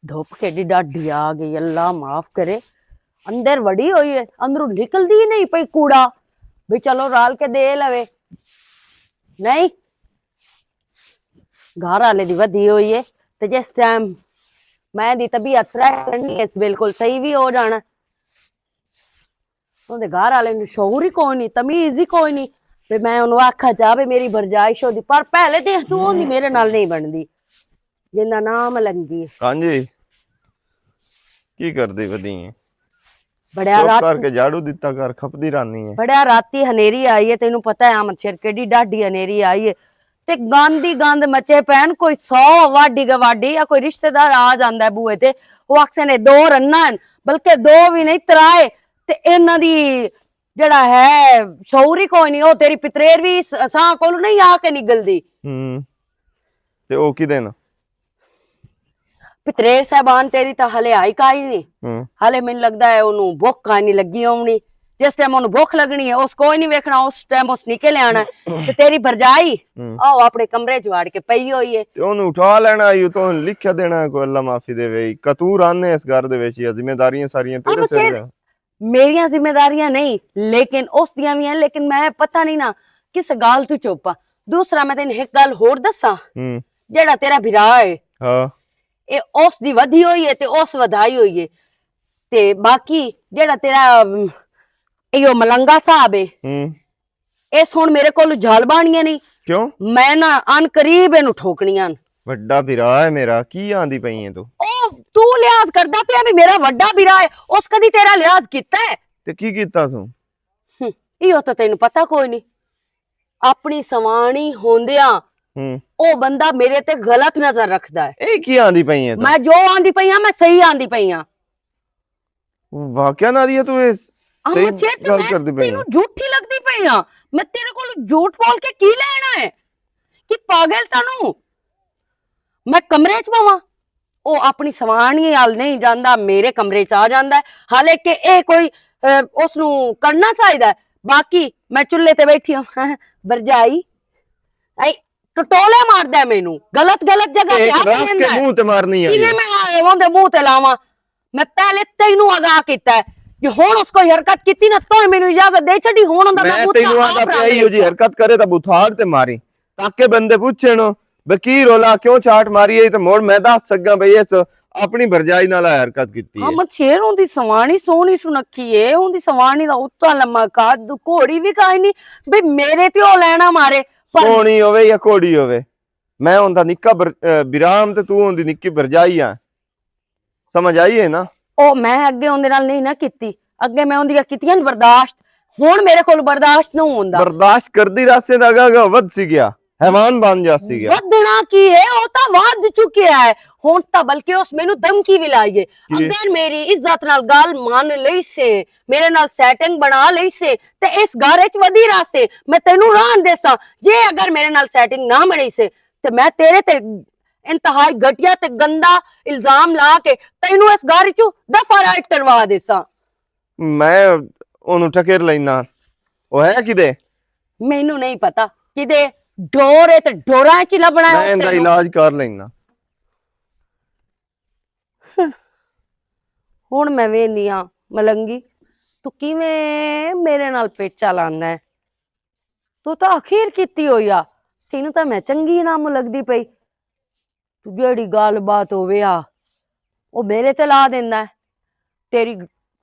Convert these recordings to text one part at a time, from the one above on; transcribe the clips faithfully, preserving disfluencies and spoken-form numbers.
دھوپ کیڈی ڈاڈی آ گئی، اللہ معاف کرے۔ اندر وڑی ہوئی ہے، اندروں نکلدی ہی نہیں پئی کوڑا، بھی چلو رال کے دے لوے۔ نہیں، گھر والے دی ودی ہوئی ہے۔ تے جس ٹائم میں دی طبیعت سرائے کرنی ہے، بالکل صحیح بھی ہو جانا۔ اون دے گھر والے نوں شعور ہی کوئی نہیں، تمیز ہی کوئی نہیں۔ تے میں اونوں آکھا جا بھی میری برجائش ہوندی، پر پہلے تے تو ہوندی میرے نال نہیں بندی، جندا نام لنگی۔ ہاں جی، کی کردی ودی ہے؟ بڑیا چپ رات کر کے جھاڑو دتا کر، کھپدی رہنی ہے۔ بڑیا راتی ہنیری آئی ہے، تینوں پتہ ہے احمد شیر کیڈی ڈاڈی ہنیری آئی ہے۔ تے گند ہی گند مچے پین، کوئی سو واڈی گواڈی یا کوئی رشتہ دار آ جاندا ہے بوئے تے، او آکھسے نے دو رناں ہن، بلکہ دو وی نہیں، ترائے۔ تے انہاں دی جڑا ہے، شعور ہی کوئی نہیں۔ او تیری پتریر وی س-، ساں کولوں نہیں آ کے نگلدی۔ ہوں۔ تے او کی دینا؟ پتریر صاحبان تیری تاں ہلے آئی کائی نہیں۔ ہوں۔ ہلے مینوں لگدا ہے اونوں بھوک کائی نہیں لگی ہونی۔ جس ٹائم اونوں بھوک لگنی ہے، اس کوئی نہیں ویکھنا، اس ٹائم اس نکل آنا ہے۔ تے تیری بھرجائی، ہوں۔ آؤ اپنے کمرے چ واڑ کے پئی ہوئی ہے۔ تے اونوں اٹھا لینا، ایو تو لکھیا دینا، کوئی اللہ معافی دے وے۔ قطور آنے اس گھر دے وچ، یا ذمہ داریاں ساریاں تیرے اب سر پھر دے۔ میریاں ذمہ داریاں نہیں، لیکن اس دیاں وی ہیں، لیکن میں پتہ نہیں نا کس گال تو چپ آ۔ دوسرا میں تینوں ایک گل ہور دساں، ہوں۔ جیڑا تیرا بھرا ہے، ہاں۔ اے اس دی ودھی ہوئی ہے تے اس ودھائی ہوئی ہے۔ تے باقی جیڑا تیرا، ام، ایو ملنگا صاحب ہے، ہوں۔ اس ہن میرے کول جھل بانیاں نہیں۔ کیوں؟ میں نہ ان قریب اینوں ٹھوکنیاں۔ وڈا بھرا ہے میرا، کی آندی پئی ہے تو؟ او، تو لحاظ کردا پیا بھی میرا وڈا بھرا ہے، اس کدی تیرا لحاظ کیتا ہے؟ تے کی کیتا سو؟ ہم، ایہو تے تینوں پتہ کوئی نہیں۔ اپنی سوانی ہوندیاں ہوں۔ او بندہ میرے تے غلط نظر رکھدا ہے۔ اے کی آندی پئی ہے تو؟ میں جو آندی پئی ہاں، میں صحیح آندی پئی ہاں۔ واقعہ نادیہ، تو یہ صحیح احمد شیر، تے گل میں کردی پئی تینوں ہے۔ جھوٹی لگدی پئی ہاں۔ میں تیرے کول جھوٹ بول کے کی لینا ہے؟ کہ پاگل تینوں؟ میں کمرے چ پواں، او اپنی سوانی حال نہیں جاندا، میرے کمرے چ آ جاندا ہے۔ حالانکہ اے کوئی، اے، اس نوں کرنا چاہیدا ہے۔ باقی میں چولہے تے بیٹھی ہاں، برجائی، اے، ٹٹولے ماردا ہے مینوں، غلط غلط جگہ تے ایک ہاتھ رکھ کے پھیندا ہے۔ منہ تے مارنی ہے۔ ایویں میں آ، اوندے منہ تے لاواں۔ میں پہلے تینوں آگاہ کیتا ہے کہ ہن اس کوئی حرکت کیتی نا، تو مینوں اجازت دے چھڈی، ہن اوندا میں میں بوتا تینوں آپ آگاہ پیا رہنا ہی ہو جی، ہے۔ حرکت کرے تاں بوتھاڑ تے ماری، تاکہ بندے پوچھن، "بے کی رولا، کیوں چاٹ ماری ہے؟" تے مڑ میں دس سکاں بھئی اس اپنی بھرجائی نال اے حرکت کیتی ہے۔ احمد شیر، اوندی سوانی سوہنی سنکھی ہے، اوندی سوانی دا اتنا لمبا قد، گھوڑی بھی کائنی، بھئی میرے تے او لینا مارے۔ پر سوہنی ہووے یا گھوڑی ہووے، میں اوندا نکا بر-، اے، برام تے تو اوندی نکی بھرجائی آ۔ سمجھ آئی ہے نا؟ او میں اگے اوندے نال نہیں نہ کیتی، اگے میں اوندیاں کیتیاں نی برداشت، ہن میرے کول برداشت نہ ہوندا۔ برداشت کردی راسے دا اگا اگا ود سی گیا، حیوان بن جا سی گیا۔ ودنا کی ہے، او تاں ود چکیا ہے۔ ہن تاں بلکہ اس مینوں دھمکی بھی لائی ہے۔ کی؟ اگر میری عزت نال گل مان لئی سے، میرے نال سیٹنگ بنا لئی سے، تے اس گھر وچ ودی راسے، میں تینوں ران دیساں۔ جے اگر میرے نال سیٹنگ نہ بنی سے، تے میں تیرے تے انتہائی گھٹیا تے گندا الزام لا کے تینوں اس گھر چوں دفعہ رائٹ کروا دیساں۔ میں اونوں ٹکر لینا۔ او ہے کدے؟ مینوں نہیں پتا کدے۔ ڈور ہے تے ڈوراں چ لبنا ہے میں اس ایندا تینوں۔ علاج کر لینا۔ ہن میں ویندی ہاں، ملنگی، تو کیویں میرے نال پیچا لاندا ہے؟ تو تاں آخر کیتی ہوئی آ، تینوں تاں میں چنگی نہ لگدی پئی۔ تو جیڑی گل بات ہووے آ، او میرے تے لا دیندا ہے۔ تیری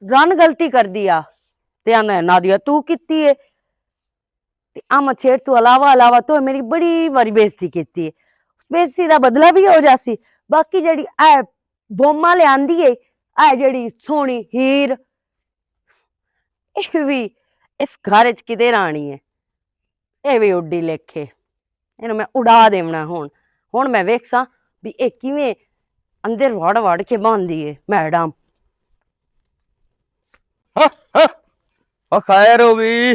رن غلطی کردی آ، تے آندا ہے، "نادیہ، تو کیتی ہے؟" تے احمد شیر تو علاوہ، علاوہ تو میری بڑی واری بےعزتی کیتی ہے۔ اس بےعزتی دا بدلہ بھی ہو جاسی۔ باقی جیڑی اے بوما لے آندی ہے، اے جیڑی سوہنی ہیر، اے وی اس گھر وچ کدے رانی ہے۔ اے وی اڈی لکھے۔ اینوں میں اڈا دیونا ہن۔ ہن میں ویکھساں بھی اے کیویں اندر وڑ وڑ کے باندھی ہے، میڈم۔ ہاں، ہاں۔ آ خیر ہو بھی۔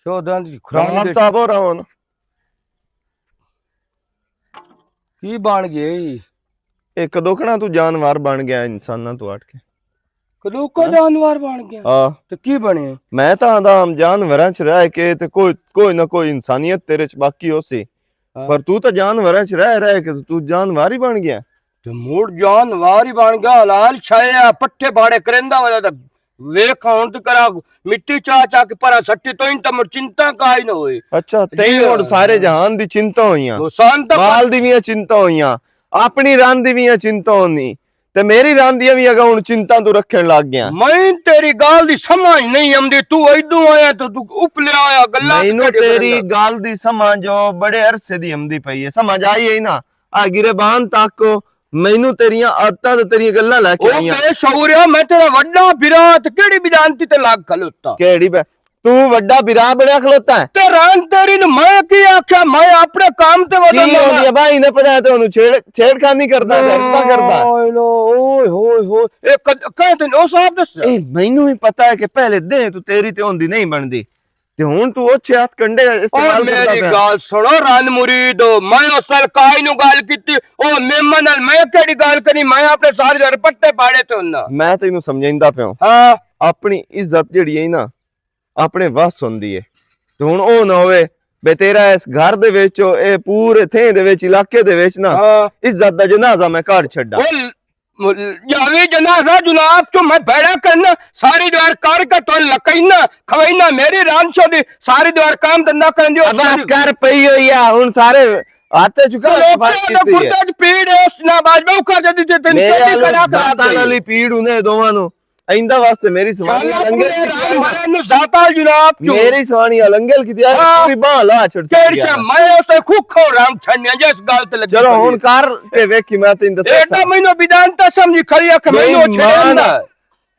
شوداں دی خراب جناب دے۔ صاحب ہو رہا ہوں۔ کی بن گئے؟ اے کدو کنا تو جانور بن گیا انساناں تو ہٹ کے؟ کدو کو ہاں؟ جانور بن گیا؟ ہاں۔ تے کی بنے؟ میں تاں آدھا عام جانوراں چ رہ کے تے کوئی، کوئی نہ کوئی انسانیت تیرے چ باقی ہو سی۔ پر تو تو جانوراں چ رہ رہ کے تو جانور ہی بن گیا۔ تے مڑ جانور ہی بن گیا، حلال شے آ، پٹھے پاڑے کریندا ہویا تے ویکھ ہن تے کرا مٹی چا چا کے پرا سٹی، تو ان تے مڑ چنتا کائی نہ ہوئی۔ اچھا، تینوں ہن سارے جہان دی چنتا ہوئیاں، نقصان تے مال دی ویاں چنتا ہوئیاں، اپنی رن دی ویاں چنتا ہونی، تے میری رن دیاں وی اگاں ہن چنتا تو رکھن لگ گیا۔ میں تیری گل دی سمجھ نہیں آندی، تو ایدوں آیا تو تو اپلیا آیا گلاں تے مینوں کھڑے تیری کریندا۔ گل دی سمجھ جو بڑے عرصے دی آمدی پئی ہے، سمجھ آئی ہے نا؟ آ گرے بان تک مینوں تیریاں عادتاں تے تیریاں گلاں لے کے او آئیاں۔ بے شعوریا، میں تیرا وڈا برا تے کیڑی بدانتی تے لگ کھلوتا؟ کیڑی بے-، تو وڈا برا بنیا کھلوتا ہے؟ تے ران تیری نو میں کی آکھیا، میں اپنے کام تے وڈا کی ہو گیا بھائی؟ نے پتا ہے تو انہوں چھیڑ، چھیڑ خانی کرتا ہے، کرتا کرتا ہے۔ اوئے لو، اوئے ہوئے ہوئے۔ اے کد-، کہہ تے نو صاحب دس۔ اے مینوں ہی پتا ہے کہ پہلے دے تو تیری تے ہوندی نہیں بندی۔ تے ہن تو اوچھے ہتھ کنڈے استعمال کردا پیا۔ میری گل سنو رن مرید، میں اس نال کائی نو گل کیتی، او میمن نال میں کیڑی گل کرنی، میں اپنے سارے جڑ پٹے پاڑے تے ہننا۔ میں تینوں سمجھیندا پیا ہاں۔ اپنی عزت جڑی ہے نا، اپنے وس ہوندی ہے۔ تے ہن او نہ ہوئے بے تیرا اس گھر دے وچ، اے پورے تھیں دے وچ، علاقے دے وچ نا، ہاں۔ عزت دا جنازہ میں کڈ چھڈا۔ جاوی جنازہ جناب چوں میں بیڑا کرنا، ساری دیوار کر کے تو لکائنا، کھوائنا، میری رام شو دی ساری دیوار کام دھندا کرن دی۔ بس کر پئی ہوئی ہے، ہن سارے آتے چکا لوکاں دا گردے چ پیڑ ہے، اس نہ باج بہو کر جدی تے تین میرے چوٹی آلو کڑا کرا داتا دے۔ نالی پیڑ ہونے دوواں نو۔ آئندہ واسطے میری سوانی شالا لنگے میرے رام مرے نو ذاتا جناب چوں۔ میری سوانی لنگل کی تیار ہاں۔ پوری باں لا چھڑ تیری سکیا۔ شا میں اسے کھوکھو رام چھڑنے جس گل تے لگی چلو پئی ہن ہے۔ کر تے ویکھی میں تین دسا ایڈا سا۔ مینوں بدان تا سمجھی کھڑی اکھ بے مینوں ایمان۔ چھڑن دا۔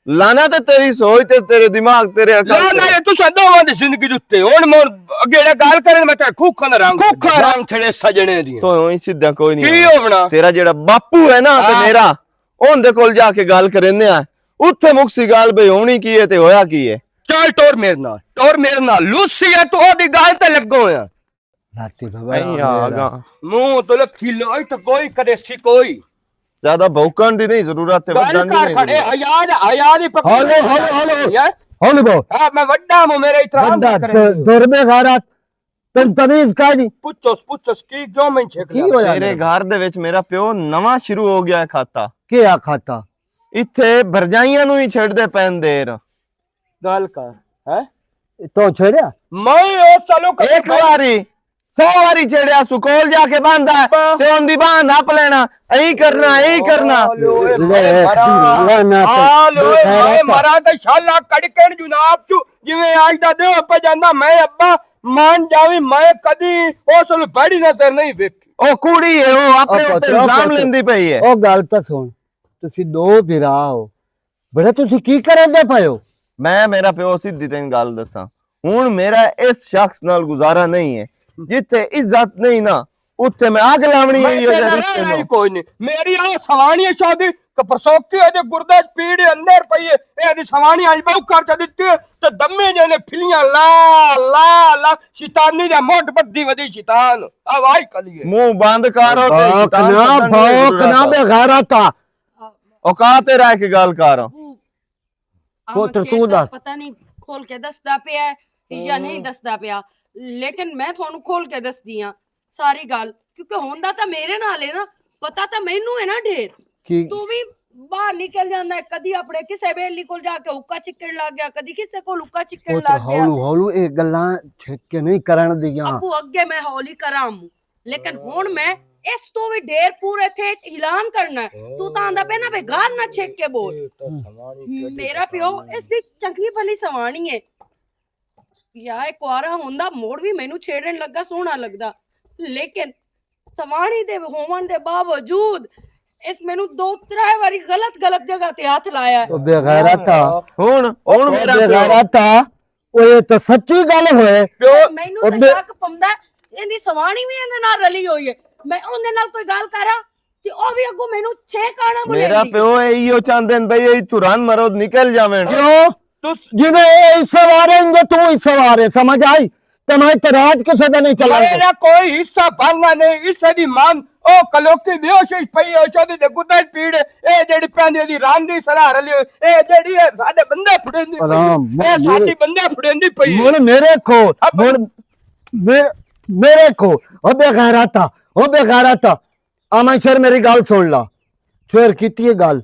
لانا تے تیری سوچ تے تیرے دماغ تیرے عقل لا تے۔ لا، یہ تساں دوواں دی زندگی دے اُتے۔ ہن میں اگے جڑا گل کرن میں تیرا کھوکھاں دا رنگ کھوکھا رنگ چھڑے سجنے دی۔ تو ہی سیدھا کوئی نہیں کی ہونا۔ ہونا؟ تیرا جڑا باپو ہے نا تے ہاں۔ میرا، اون دے کول جا کے گل کرینے آ۔ اتھے مکسی گل بھئی ہونی کی ہے تے ہویا کی ہے۔ چل ٹور میرے نال، ٹور میرے نال۔ لوسی ہے تو دی گل تے لگو ہویا۔ لاتی بابا، نہیں آ گا۔ منہ تو لکھی لو، اتھے کوئی کدے سی کوئی۔ زیادہ بھوکن دی نہیں ضرورت ہے، گل ودن دی کر نہیں کھڑے، ضرورت۔ حیا دا، حیا دی پکڑ۔ ہلو، ہلو، ہلو۔ یار۔ ہلو بو۔ ہاں، میں وڈا ہوں، میرے احترام بندہ نہ کرے۔ دور میں غیرت، تم تمیز کا نہیں۔ پچھوس، پچھوس، کی کیوں میں چھک کی لیا؟ ہویا تیرے میرا؟ گھر دے وچ میرا پیو نواں شروع ہو گیا ہے کھاتا۔ کیا کھاتا؟ اتھے بھرجائیاں نوں ہی چھڈ دے پین دیر۔ گل کر، ہیں؟ تو چھیڑیا؟ میں او سالو کدی ایک بھائی واری، سو واری چھیڑیا، سکول جا کے باندا ہے، با- تے اون دی بان نپ لینا، ایں کرنا، ایں کرنا۔ آلو، اے لے، میں مرا، لعنت۔ آلو، اے بے غیرت۔ میں مرا تے شالا کڑکن جناب چو، جویں آج دا دے پہ جاندا، میں ابا مان جاویں، میں کدی او سالو بڑی نظر نہیں ویکھی۔ او کوڑی ہے، او اپنے او اوپر پترا الزام پتر۔ لیندی پئی ہے۔ او گل تاں سن، تسی دو بھرا ہو، بڑے تسی کی کرن دے پئے ہو؟ میں میرا پیو سیدھی تین گل دساں، ہن میرا اس شخص نال گزارا نہیں ہے۔ جتھے عزت نہیں نا، اتھے میں اگ لاونی میں ہے، یہ تیرے رشتے نال نو۔ کوئی نہیں۔ میری آ سوانی ہے شادی، کہ پرسوکی ہے، جو گردے چ پیڑ اندر پئی ہے، اے دی سوانی آئی بہو کر کے دتی ہے، تے دمے جے نے پھلیاں لا، لا، لا، شیطانی دے موٹ بدھی ودی شیطان۔ آ وائی کلیے۔ منہ بند کرو تے بھوک شیطان نہ، سدن دی بھوک ضرورت نہ ہے۔ بے غیرت آ۔ اوقات تے رہ کے گل کر۔ پتر تو دس۔ پتہ نہیں کھول کے دسدا پیا ہے یا نہیں دسدا پیا، لیکن میں تھانوں کھول کے دسدی ہاں ساری گل، کیونکہ ہوندا تاں میرے نال ہے نا، پتہ تاں مینوں ہے نا ڈھیر۔ تو وی باہر نکل جاندا ہے، کدی اپنے کسے بیلی کول جا کے حقہ چکن لگ گیا، کدی کسے کول حقہ چکن لگ گیا۔ ہولو ہولو اے گلاں چھک کے نہیں کرن دیاں۔ ابو اگے میں ہولی کراں، لیکن ہن میں اس تو وی ڈھیر پورے تھے اعلان کرنا ہے۔ تو تاں آندا پیا نا بے گار نہ چھک کے بول۔ میرا پیو اس دی چنگی بھلی سوانی ہے۔ یا اے کوارا ہوندا موڑ وی مینوں چھیڑن لگا سوہنا لگدا۔ لیکن سوانی دے ہون دے باوجود اس مینوں دو ترے واری غلط غلط جگہ تے ہاتھ لایا ہے۔ او بے غیرت تھا۔ ہن، ہن او میرا بے پیو۔ غیرت تھا۔ او یہ تو سچی گل ہوئے۔ مینوں تے شک پوندا ہے، ایندی سوانی وی ایندے نال رلی ہوئی ہے۔ میں اوندے نال کوئی گل کراں تے او وی اگوں مینوں چھے کانا بولیندی۔ میرا پیو ایہو چاہندے نے بھئی، ایتھوں رن مرو تے نکل جاویں۔ کیوں؟ تس- جنہیں اے حصہ وارے ہیں، تو حصہ وارے، سمجھ آئی؟ تے میں تے راج کسے دا نہیں چلا۔ میرا کوئی حصہ بھرنا نہیں، اسے دی مان او کلوکی بیہوش ہوئی پئی ہے، شادی دے گدے پیڑ، اے جڑی پیندی دی ران دی سلاح رلی ہوئی، اے جڑی ہے ساڈے بندے پھڑیندی پئی ہے، آرام، اے ساڈی بندے پھڑیندی پئی ہے۔ مڑ میرے کول، اب مڑ مے-، میرے کو، او بے غیرتا، او بے غیرتا۔ آمن شیر، میری گل سن لا۔ شیر کیتی ہے گل،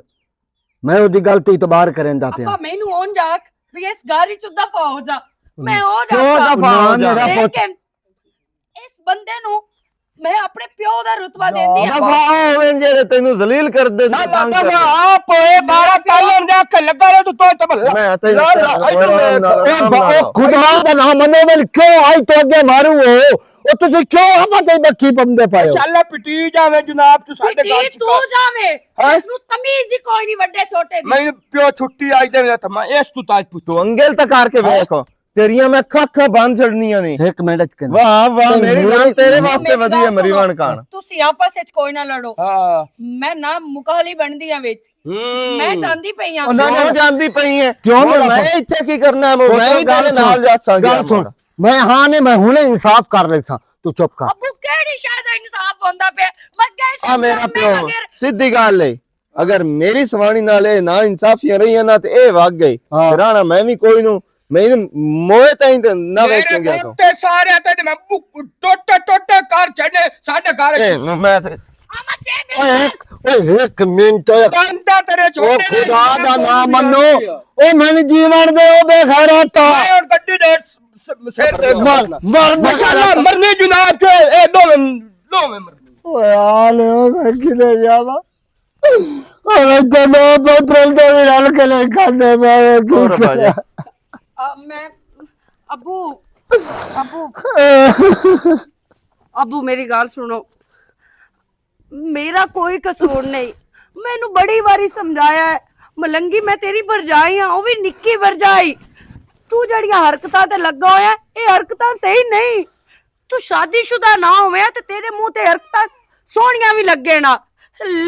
میں اودی گل تے اعتبار کریندا پیا۔ ابا، مینوں اونج آکھ بھی اس گھر وچ دفع ہو جا۔ میں او کیوں دفع دفع ہو جا؟ میرا پت۔ لیکن اس بندے نوں میں اپنے پیو دا رتبہ دیندی ہاں۔ دفع ہوویں جڑے تینوں ذلیل کردے نے، تنگ کردے۔ آپ اے بارہ تالن دے اکھ لگا رہے تو تو تے بھلا۔ میں تے لا، لا، لا، لا، لا، لا۔ اے با-، او خدا دا نام منو، میں کیوں آئی تو اگے ماروں ہو؟ او تسی کیوں آپا تے بکی پمدے پائے ہو؟ انشاءاللہ پٹی جاویں جناب، تو ساڈے گھر پٹی تو جاویں۔ ہاں؟ اس نوں تمیز ہی کوئی نہیں وڈے چھوٹے دی۔ میں پیو چھٹی آئی دے تھا، میں اس تو تاج پوچھو۔ تو انگل تک کر کے ویکھو، تیریاں میں کھا کھا بند چھڑنیاں نہیں۔ ایک منٹ اچ کہنا۔ واہ، واہ، تے میری میرے جان تیرے واسطے میری ودی ہے، گل مری سنو۔ وان کان۔ تسی آپس وچ کوئی نہ لڑو۔ ہاں۔ میں نہ مکالی بندی ہاں وچ۔ ہوں۔ میں جاندی پئی ہاں۔ او نہ، نہ، کیوں جاندی پئی ہے؟ کیوں ہن نہ میں اتھے کی کرنا ہے؟ میں وی تیرے نال جا ساں گیا۔ میں ہاں نہیں، میں ہنے انصاف کر لیساں، تو چپ کر۔ ابو، کیڑی شے دا انصاف ہوندا پیا؟ میں کیسے آ میرا پیو، سیدھی گل ہے۔ اگر میری سوانی نال اے نا انصافیاں رہیاں نا تے اے وگ گئی۔ ہاں۔ تے رانا میں وی کوئی نوں، میں موئے تائیں تے نہ ویسے گیا تو۔ تے سارے تے میں ٹوٹے ٹوٹے کر چھڈے ساڈے گھر۔ اے، میں تے اوئے ایک، اوئے ایک منٹ، اوئے۔ بندہ تیرے او چھوٹے خدا دا نام منو۔ او میں جیون دے، او بے غیرت۔ میں اور گڈی دے س-، سر دے مر، مر، مر۔ ماشاءاللہ، مرنی جناب کے، اے دو، دو میں مرنی۔ اوئے آلے، او میں کدے جاواں؟ اور اتنے میں پترل تو بھی رل کے نہیں کھاندے، میں اور بھائی۔ آ، میں، ابو، ابو، ابو، میری گل سنو، میرا کوئی قصور نہیں۔ مینوں بڑی واری سمجھایا ہے، ملنگی، میں تیری بھرجائی ہاں، او وی نکی بھرجائی۔ تو جڑیاں حرکتاں تے لگا ہویا ہے، اے حرکتاں صحیح نہیں۔ تو شادی شدہ نہ ہووے تے تیرے منہ تے حرکتاں سوہنیاں وی لگے نا،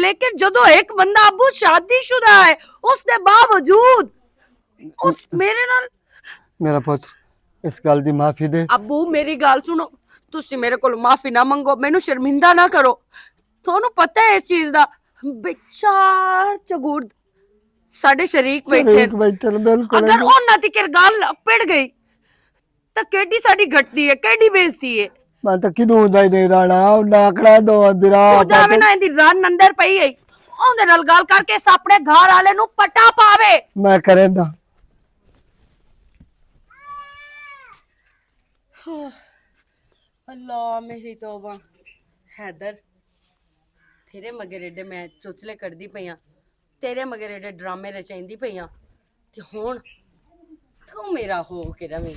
لیکن جدوں ایک بندہ ابو شادی شدہ ہے، اس دے باوجود اس میرے نال میرا پت، اس گل دی معافی دے۔ ابو، میری گل سنو، تسی میرے کول معافی نہ منگو، مینوں شرمندہ نہ کرو۔ تھانوں پتہ ہے اس چیز دا، بچار چگور ساڈے شریک بیٹھے شریک بیٹھے نے، بالکل۔ اگر انہاں تکر گل پڑ گئی، تے کیڈی ساڈی گھٹدی ہے، کیڈی بےعزتی ہے۔ میں تے کدوں دا ہی نہیں رانا، او ناکڑا دو برا سو جاوے نا، ایندی رن اندر پئی ہے۔ اوندے نال گل کر کے اس اپنے گھر والے نوں پٹا پاوے۔ میں کریندا۔ اللہ میری توبہ۔ حیدر، تیرے مگر ایڈے میں چوچلے کردی پئی ہاں، تیرے مگر ایڈے ڈرامے رچائندی پئی ہاں، تے ہن تو میرا ہو کے رہویں۔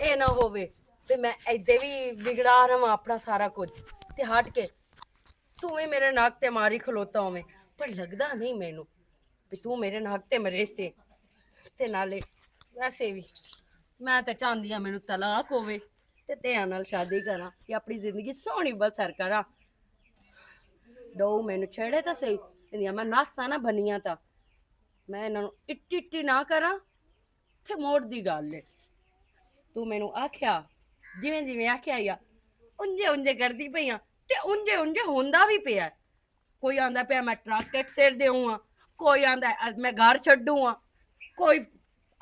اے نہ ہووے تے میں ایدے وی بگڑا رہواں اپنا سارا کچھ، تے ہٹ کے تو وی میرے ناک تے ماری کھلوتا ہوویں، پر لگدا نہیں مینوں۔ بھی تو میرے ناک تے مرے سے۔ تے نالے ویسے وی میں تے چاہندی ہاں مینوں طلاق ہووے تے تیرے نال شادی کراں تے اپنی زندگی سوہنی بسر کراں۔ ڈو مینوں چھیڑے تے صحیح، تے میں ناساں نہ بنیاں تاں میں انہاں نوں اٹی اٹی نہ کراں۔ تے موڑ دی گل ہے، تو مینوں آکھیا، جویں جویں آکھیا یا انجے انجے کردی پئی ہاں، تے انجے انجے ہوندا وی پیا ہے۔ کوئی آندا پیا میں ٹرک کٹ سر دیوں ہاں، کوئی آندا ہے میں گھر چھڈوں ہاں، کوئی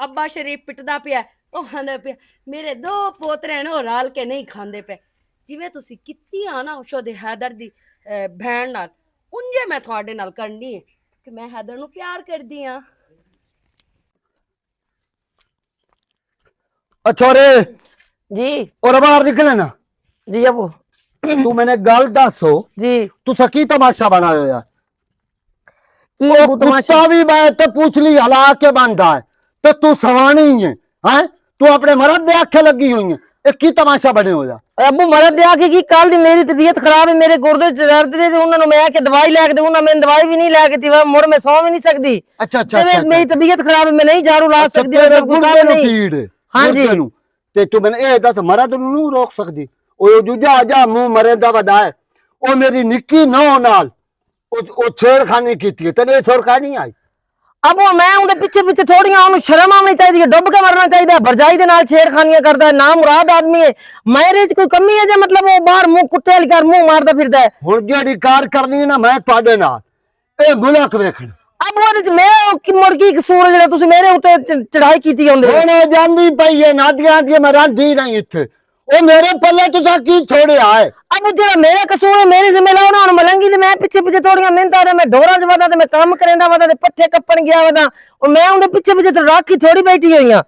ابا شریف پٹدا پیا ہے، او آندا پیا میرے دو پوترے نے، او رل کے نہیں کھاندے پے۔ جویں تسی کیتی آ نا شودے حیدر دی، اے، بہن نال، انجے میں تھوڑے نال کرنی ہے، کیونکہ میں حیدر نو پیار کردی ہاں۔ اچھا رے، جی۔ اور باہر نکلے نا۔ جی ابو۔ تو میں نے گل دسو، جی۔ تو سکی تماشا بنایا ہویا؟ کی او ابو تماشا؟ کتا بھی بہت تے پوچھ لی ہلا کے بندا ہے۔ تے تو سوانی ہے، ہیں؟ تو اپنے مرد دے آکھے لگی ہوئی ہے۔ اے کی تماشا بنے ہویا؟ اے ابو، مرد دے آکھے کی، کل دی میری طبیعت خراب ہے، میرے گردے درد دے، تے انہاں نوں میں آکھے دوائی لے کے دے، انہاں میں دوائی بھی نہیں لے کے دی، مڑ میں سو بھی نہیں سکدی۔ اچھا، اچھا، تے اچھا، میری اچھا۔ طبیعت خراب ہے، میں نہیں جھاڑو لا اچھا، سکدی، تیرے میرے کول گردے کم نوں نہیں۔ پیڑ ہے۔ ہاں جی۔ گردے نوں۔ تے تو میں اے دس مرد نوں نہیں روک سکدی۔ او جو جا، جا منہ مرے دا ودا ہے۔ او میری نکی نو نال۔ او، او چھیڑ خانی کیتی ہے۔ تیرے چھوڑ کا نہیں آئی؟ ابو، میں اون دے پیچھے پیچھے تھوڑیاں، اونوں شرم آونی چاہیے، ڈب کے مرنا چاہیے، برجائی دے نال چھیڑ خانیاں کردا ہے، نامراد آدمی ہے۔ میرے چ کوئی کمی ہے جے، مطلب، وہ باہر منہ کتے والی کر منہ ماردا پھردا ہے۔ ہن جیڑی کار کرنی ہے نا میں تہاڈے نال، اے ملک ویکھن۔ ابو، اودے چ میں او کی مڑ کی قصور ہے جڑا تسی میرے اُتے چ-، چڑھائی کیتی ہوندے ہو؟ ہن او جاندی پئی ہے، نادیاں آندیاں، میں راندھی نہیں اتھے۔ او میرے پلے تساں کی چھوڑیا ہے؟ اب جڑا میرا قصور ہے، میرے ذمہ لاؤ نا، ہن ملنگی تے میں پچھے پچھے تھوڑیاں محنتاں دے، میں ڈوراں چ ودا تے میں کام کریندا ودا تے پٹھے کپن گیا ودا، او میں اوندے پچھے پچھے تے رکھ کے تھوڑی بیٹھی ہوئی ہاں۔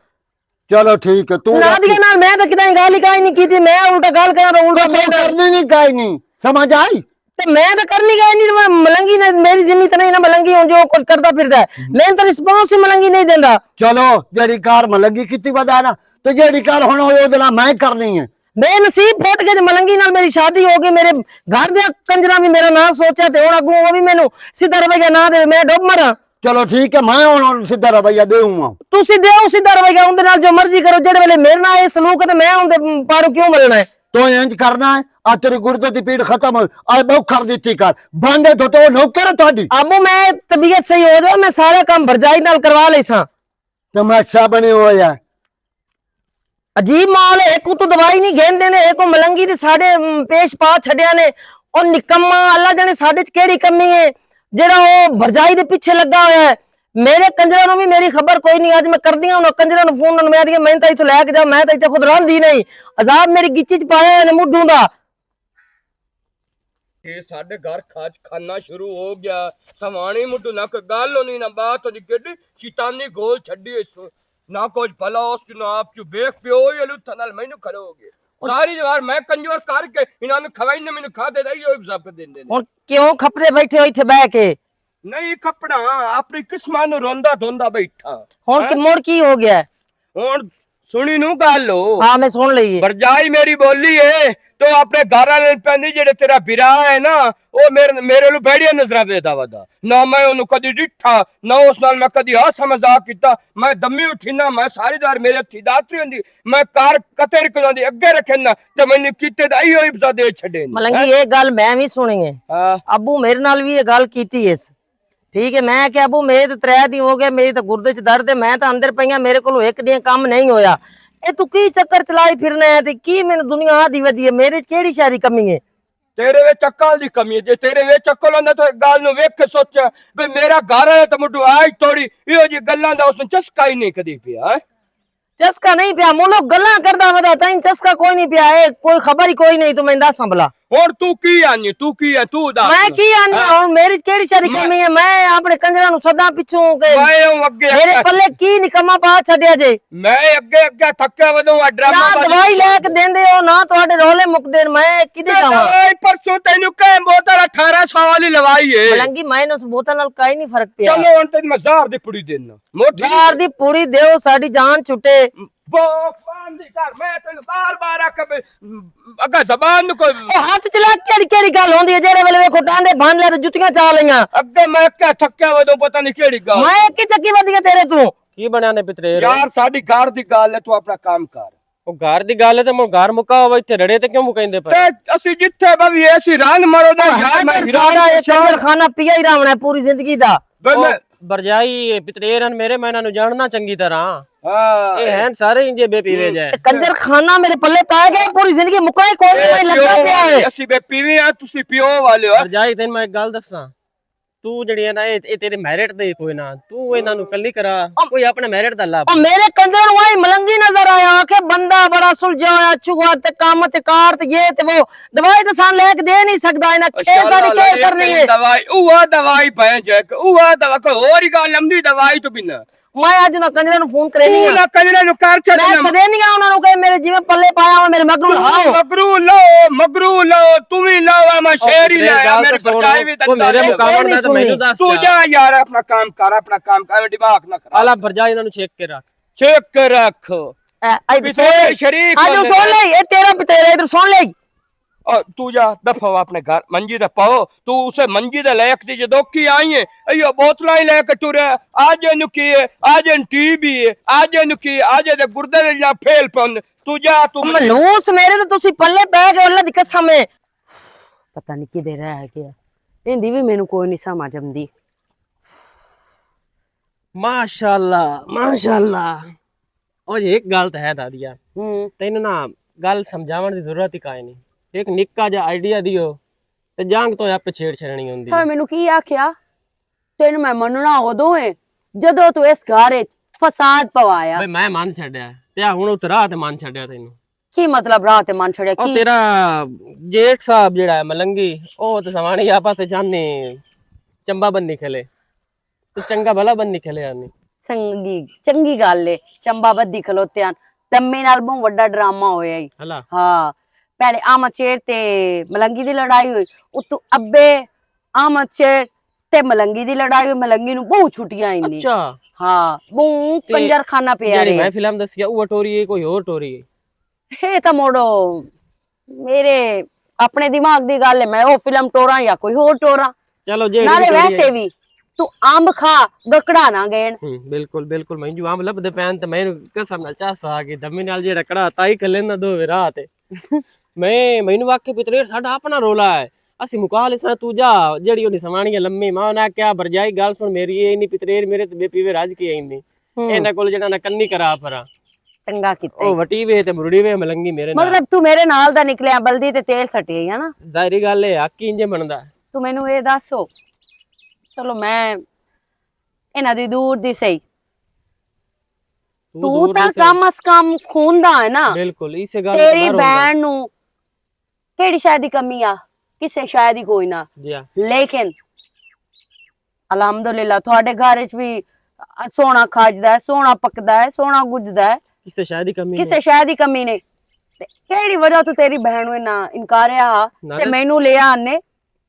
چلو ٹھیک ہے، تو نہ رکھ۔ دیا نال میں تے کدی گل ہی کائی نہیں کیتی، میں الٹا گل کراں تے الٹا تو میں کرنی نہیں کائی نہیں، سمجھ آئی؟ تے میں تے کرنی کائی نہیں، تے میں ملنگی نے میری ذمہ تے نہیں نا، ملنگی ہن جو کچھ کردا پھردا ہے، میں تے رسپانس ہی ملنگی نہیں دیندا۔ چلو، جیڑی کار ملنگی کیتی ودا نا، تے جیڑی کار ہن ہوئے اودے نال میں کرنی ہے۔ بے نصیب پھٹ کے تے ملنگی نال میری شادی ہو گئی، میرے گھر دے کنجراں بھی میرا نام سوچیا تے ہن اگوں او بھی مینوں سیدھا رویہ نہ دے، میں ڈوب مراں۔ چلو ٹھیک ہے، میں ہن سیدھا رویہ دیواں۔ تسی دیو سیدھا رویہ، اوندے نال جو مرضی کرو، جیڑے ویلے میرے نال اے سلوک ہے تے میں اوندے پاروں کیوں ملنا ہے؟ تو انج کرنا ہے، آ تیری گردے دی پیڑ ختم ہو، آ بہت کر دیتی کر، بھانڈے دھوتے، او نوکر ہے تہاڈی؟ ابو میں طبیعت صحیح ہو جائے، میں سارا کام بھرجائی نال کروا لیساں۔ تماشا بنے ہویا۔ عجیب ماحول ہے، ایک تو دوائی نہیں گھندے نے، ایک ملنگی دے ساڈے، ام، پیش پا چھڈیا نے۔ او نکما، اللہ جانے ساڈے چ کیڑی کمی ہے، جڑا او بھرجائی دے پیچھے لگا ہویا ہے۔ میرے کنجراں نوں بھی میری خبر کوئی نہیں۔ اج میں کردی ہاں انہاں کنجراں نوں فون، میں آدھی میں تاں اتھوں لے کے جا، میں تاں اتھے خود رہندی نہیں۔ عذاب میری گچی چ پایا ہے نے مڈوں دا۔ اے ساڈے گھر کھاج کھانا شروع ہو گیا۔ سوانے مڈوں نہ کوئی گل ہونی، نہ بات ہونی، کیڈی شیطانی گول چھڈی اس۔ نہ کچھ بھلا اس چ، نہ آپ چ۔ بیک پیو ہی الو تھا نال مینوں کھڑے ہو گئے۔ ساری دیوار میں کنجور کر کے انہاں نوں کھوائی نے، مینوں کھا دے دائی ہوئی بزاپ دیندے نے۔ ہن کیوں کھپدے بیٹھے ہو ایتھے بہ کے؟ نہیں کھپنا، اپنی قسمت نوں روندا دھوندا بیٹھا۔ ہن کہ مڑ کی ہو گیا ہے؟ ہن سنی نو گل ہو۔ ہاں، میں سن لئی ہے۔ برجائی میری بولی ہے، تو اپنے گھر والے نوں پیندی، جڑے تیرا برا ہے نا، او میرے، میرے نوں بیڑیاں نظراں ویدا ودا۔ نہ میں اونوں کدی ڈٹھا، نہ اس نال میں کدی ہاسا مذاق کیتا۔ میں دمی اٹھی نہ، میں ساری دار میرے ہتھی داتری ہوندی، میں کار کتے رکھنا دی اگے رکھنا، تے مینوں کیتے دا ایہو ابزا دے چھڈے نے۔ ملنگی، یہ گل میں وی سنی ہے۔ ہاں۔ ابو میرے نال وی یہ گل کیتی اس۔ ٹھیک ہے، میں کہیا، "ابو، میرے تے ترے دن ہو گئے، میرے تے گردے چ درد ہے، میں تے اندر پئی ہاں، میرے کولوں ایک دن کم نہیں ہویا۔ اے تو کی چکر چلائی پھرنا ہے تے کی مینوں دنیا آدھی ودی ہے، میرے چ کیڑی شے دی کمی ہے؟" تیرے وچ عقل دی کمی ہے، جے تیرے وچ عقل ہوندا تو ایک گل نوں ویکھ کے سوچ، بھئی میرا گھر والا تے مڈو آج توڑی ایہو جی گلاں دا اس نوں چسکا ہی نہیں کدی پیا، ہیں؟ چسکا نہیں پیا، مولو گلاں کردا ودا، تائیں چسکا کوئی نہیں پیا، اے کوئی خبر ہی کوئی نہیں، تو میں دس بلا۔ ہن تو کی آنی، تو کی ہے، تو دس۔ میں کی آنی ہاں؟ ہن میری کیڑی شری میں کمی ہے؟ میں اپنے کنجراں نوں سدا پچھوں کہ میں اوں اگے میرے اگے پلے کی نکما پا چھڈیا جے؟ میں اگے اگے تھکیا ودوں، آ ڈرامہ نہ بازی دوائی لے کے دیندے ہو، نہ تہاڈے رولے مکدے نے، میں کدے جاواں؟ دوائی پرسوں تینوں کہے بوتل اٹھارہ سو والی لوائی ہے۔ ملنگی، میں اس بوتل نال کائی نہیں فرق پیا۔ چلو ہن تینوں میں زہر دی پڑی دینا۔ موٹی زہر دی پوڑی دیو، ساڈی جان چھٹے۔ بہت بند کر، میں تینوں بار بار آکھیا پئی، اگا زبان نوں کوئی او ہاتھ چلا کیڑی کیڑی گل ہوندی ہے، جیڑے ویلے ویکھو ٹانڈے بھن لے تے جتیاں چا لئیاں۔ اگے میں کیا تھکیا ودوں، پتہ نہیں کیڑی گل۔ میں کی تھکی ودی ہے تیرے توں؟ کی بنیا نے پترے؟ یار، ساڈی گھر دی گل ہے، تو اپنا کام کر۔ او گھر دی گل ہے تے میں گھر مکا ہوئے، ایتھے رڑے تے کیوں مکیندے پئے؟ تے اسی جتھے بوی اے سی رن مرو دا، او یار، میں ہر سارا اے کنجر خانہ پیا ہی راونا ہے پوری زندگی دا۔ بے او میں برجائی، پتریر ہن میرے، میں انہاں نوں جاننا چنگی طرح۔ ہاں۔ اے ہن سارے انجے بے پیوے جے۔ کنجر خانہ میرے پلے پے گئے، پوری زندگی مکنا ہی کوئی نہیں، میں لگا پیو پیا ہے۔ اسی بے پیوے آ، تسی پیو والے ہو۔ برجائی، تین میں ایک گل دساں، تو جڑی ہے نا، اے، اے تیرے میرٹ دے کوئی نہ، تو انہاں نوں کلی کرا، کوئی اپنے میرٹ دا لاپ۔ او میرے کنجر نوں آئی ملنگی نظر آیا کہ بندہ بڑا سلجھا ہویا، اچھو گھر تے کام تے کار تے یہ تے وہ، دوائی تے سان لے کے دے نہیں سکدا، انہاں کیس ساری کیئر کرنی ہے۔ دوائی، اوہ دوائی پہ جے، اوہ دوائی، کوئی اور ہی گل لمبی دوائی تو بنا۔ میں اج انہاں کنجراں نوں فون کرے تو نہیں آ۔ انہاں کنجراں نوں کر چھڈ میں نہ۔ سدے نہیں آ انہاں نوں کہ میرے جیویں پلے پایا ہوا میرے مگروں لاؤ۔ مگروں لاؤ، مگروں لاؤ، تو بھی لاؤ، میں شعر ہی لایا، میرے بھرجائی بھی کوئی میرے مقابل میں تو مینوں دس تو جا۔ جا یار، اپنا کام کر، اپنا کام کر، دماغ نہ خراب۔ آلا بھرجائی انہاں نوں چھک کے رکھ۔ چھک کے رکھ۔ اے، اے، پتیرے شریک اے، سن لے، اے تیرا پتیرا، ادھر سن لے۔ او، تو جا، دفع ہو اپنے گھر، منجی تے پاؤ۔ تو اسے منجی دے لے کے جدوں کی آئی ہے، ایو بوتلاں ہی لے کے ٹرے، آج اینو کی ہے، آج این ٹی بی ہے، آج اینو کی ہے، آج دے گردے دے جا پھیل پن۔ تو جا، تو ملوث میرے تے تسی پلے پے گئے، اللہ دی قسم ہے۔ پتہ نہیں کدے رہ گیا۔ ایندی بھی مینوں کوئی نہیں سمجھ آندی۔ ماشاءاللہ، ماشاءاللہ۔ او جی، ایک گل تے ہے دادیا۔ ہوں۔ تینوں نا گل سمجھاون دی ضرورت ہی کائے نہیں۔ ایک نکا جا آئیڈیا دیو، تے جنگ تو آپ چھیڑ چھڑنی ہوندی۔ ہاں، مینوں کی آکھیا؟ تینوں میں مننا اودوں ہے، جدوں تو اس گھر وچ فساد پوایا۔ بھئی، میں من چھڈیا، تے آ ہن اترا تے من چھڈیا تینوں۔ کی مطلب راہ تے من چھڑیا او کی؟ تیرا جیٹ صاحب جیڑا ہے ملنگی، او تے سوانے آپس وچ آنے چمبا بننی کھلے۔ تو چنگا بھلا بننی کھلے آنے۔ چنگی، چنگی گل ہے۔ چمبا بدی کھلوتے ہن۔ تمے نال بہت وڈا ڈرامہ ہویا ہی۔ ہلا۔ ہاں۔ پہلے آمد شیر تے ملنگی دی لڑائی ہوئی۔ اتو ابے آمد شیر تے ملنگی دی لڑائی ہوئی، ملنگی نوں بہت چھٹیاں ہی نہیں۔ اچھا۔ ہاں، بہت تے کنجر خانہ پیا جیڑی رہے۔ میں فلم دسیا، او ٹوری ہے، کوئی ہور ٹوری ہے؟ اے تاں موڑو میرے اپنے دماغ دی گل ہے، میں او فلم ٹوراں یا کوئی ہور ٹوراں۔ چلو، جیڑی نالے بھی ٹوری ویسے ہے۔ بھی تو امب کھا، گکڑا نہ گین۔ ہوں، بالکل، بالکل۔ میں جو امب لبھدے پین تے میں قسم نال چاس آ گئی، دمی نال جیڑا کڑا تائی کلے نہ دو وی رات ہے۔ میں، مینوں واقعی پتریر ساڈا اپنا رولا ہے۔ اسی مکا لے ساں، تو جا، جیڑی اونی سمانی ہے لمبی، میں انہاں کیا برجائی گل سن میری، اے نہیں پتریر میرے تے بے پیوے راج کی آئی نہیں۔ ہوں۔ انہاں کول جیڑا نہ کنی کرا پھراں۔ چنگا کیتا او ہے۔ وٹی وے تے مرڑی وے ملنگی میرے نال۔ مطلب تو میرے نال دا نکلیا، بلدی تے تیل سٹی ہے نا؟ ظاہری گل ہے، حق ہی انجے بندا ہے۔ تو مینوں اے دسو، چلو میں انہاں دی دور دی سہی۔ تو تو دور تاں دی سہی۔ کم از کم خون دا ہے نا؟ بالکل، اسے گل تیری بہن نو کیڑی شے دی کمی آ؟ کسے شے دی کوئی نہ۔ جی ہاں۔ لیکن الحمدللہ تہاڈے گھر وچ وی سونا کھاجدا ہے، سونا پکدا ہے، سونا گجدا ہے۔ کسے شے دی کمی کسے نہیں۔ شے دی کمی نہیں۔ تے کیڑی وجہ تو تیری بہن نوں نہ انکاریا ہا تے نالے مینوں لے آنے؟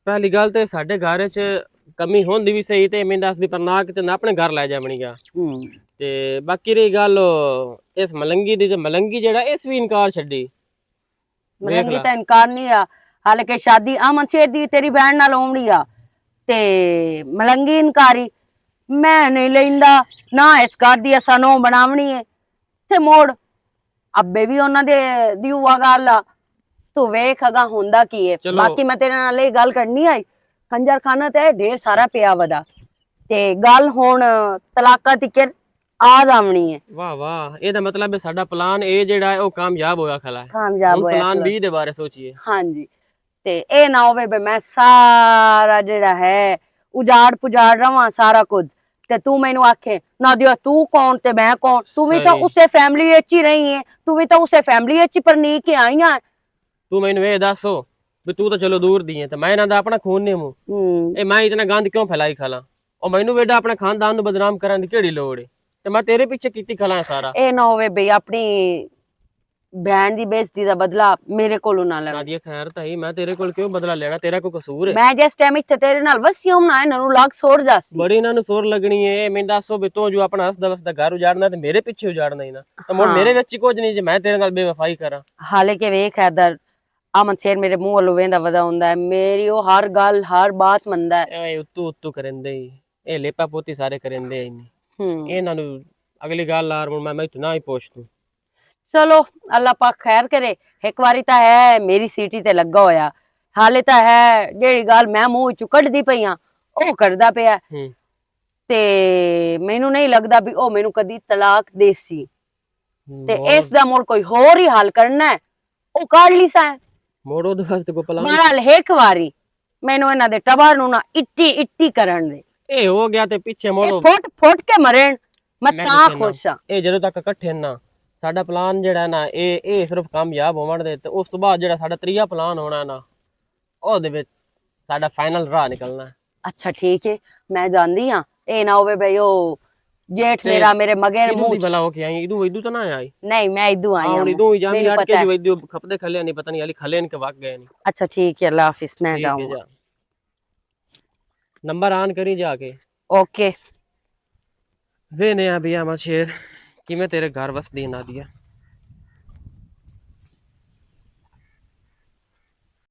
پہلی گل تے ساڈے گھر وچ کمی ہوندی وی صحیح تے میں دس دی پرنا کتے نہ اپنے گھر لے جاونی گا۔ ہوں۔ تے باقی رہی گل اس ملنگی دی، تے ملنگی جیڑا اس وی انکار چھڈی۔ ملنگی تاں انکار نہیں آ، حالانکہ شادی امن شیر دی تیری بہن نال ہونی آ، تے ملنگی انکاری، میں نہیں لیندا، نہ اس گھر دی اساں نو بناونی ہے۔ تے موڑ ابے بھی انہاں دے دی ہوا گل آ، تو ویکھ اگاں ہوندا کی ہے۔ چلو۔ باقی میں تیرے نال یہ گل کرنی آئی، کنجر خانہ تے ڈھیر سارا پیا ودا، تے گل ہن طلاقاں تکر آ جاونی ہے۔ واہ واہ، اے دا مطلب ہے ساڈا پلان اے جیڑا ہے او کامیاب ہویا کھلا ہے۔ کامیاب ہن ہویا پلان کھلا۔ بی دے بارے سوچیے۔ ہاں جی۔ تے اے نہ ہووے بے میں سارا جیڑا ہے اجاڑ پجاڑ رواں سارا کچھ، تے تو مینوں آکھے نہ دیو تو کون تے میں کون؟ تو بھی تو صحیح۔ اسے فیملی وچ ہی رہی ہے، تو بھی تو اسے فیملی وچ ہی پرنی کے آئی ہیں۔ تو مینوں اے دسو بھی تو تو چلو دور دی ہے تے میں انہاں دا اپنا خون نہیں موں۔ ہوں۔ اے میں اتنا گند کیوں پھیلائی کھلا؟ او مینوں ویڈا اپنے خاندان نوں بدنام کرن دی کیڑی لوڑ ہے؟ تے میں تیرے پیچھے کیتی کھلا سارا۔ اے نہ ہووے بھئی اپنی بہن دی بےعزتی دا بدلہ میرے کولوں نہ لے۔ نادیہ خیر تائی، میں تیرے کول کیوں بدلہ لینا؟ تیرا کوئی قصور ہے؟ میں جس ٹائم اتھے تیرے نال وسی ہوں نا، انہاں نوں لگ سور جاسی۔ بڑی انہاں نوں سور لگنی ہے۔ میں دسو بھی تو جو اپنا ہسدا وسدا گھر اجاڑنا تے میرے پیچھے اجاڑنا ہی نا۔ تے مڑ ہاں۔ میرے وچ ہی کچھ نہیں جے میں تیرے نال بے وفائی کراں۔ حالانکہ ویکھ حیدر، امن شیر میرے منہ والوں ویندا ودا ہوندا ہے، میری او ہر گل، ہر بات مندا ہے۔ اے اتو اتو کریندے ہی، اے لیپا پوتی سارے کریندے ہی نہیں۔ ہوں۔ اے انہاں نوں اگلی گل آر میں، میں اتنا ہی پوچھ دوں۔ چلو، اللہ پاک خیر کرے۔ ایک واری تا ہے میری سیٹی تے لگا ہویا، حالے تا ہے جیڑی گل میں منہ وچوں کڈدی پئی ہاں، او کردا پیا۔ ہوں۔ تے مینوں نہیں لگدا بھی او مینوں کدی طلاق دیسی۔ تے اس دا مڑ کوئی ہور ہی حل کرنا ہے، او کر لی سا۔ موڑو دے واسطے کوئی پلان؟ بہرحال، ایک واری مینوں انہاں دے ٹبر نوں نہ اٹی اٹی کرن دے۔ اے ہو گیا تے پیچھے اے موڑو۔ پھٹ پھٹ کے مرن، میں میں تاں کہنا، خوش ہاں۔ اے جدوں تک اکٹھے نا، ساڈا پلان جڑا ہے نا، اے، اے صرف کامیاب ہون دے، تے اس تو بعد جڑا ساڈا تریا پلان ہونا ہے نا، او دے وچ ساڈا فائنل راہ نکلنا ہے۔ اچھا، ٹھیک ہے، میں جاندی ہاں۔ اے نہ ہووے بھئی، او جیٹھ تے میرا میرے مگر ادوں منہ دی چ بلا ہو کے آئی، ادوں، ادوں تو نہ آئی۔ نہیں، میں ادوں آئی ہاں، ہاں، ہوں، ادوں ہی جاندی، مینوں اٹھ کے پتہ ہے۔ جو ادوں کھپدے کھلے نہیں، پتہ نہیں علی کھلے ان کے وقت گئے نہیں۔ اچھا، ٹھیک ہے، اللہ حافظ، میں ٹھیک ہے، جاؤں۔ جا۔ نمبر آن کری جا کے۔ اوکے۔ وینے آ بیا ماں شیر، کیویں تیرے گھر وسدی نادیہ؟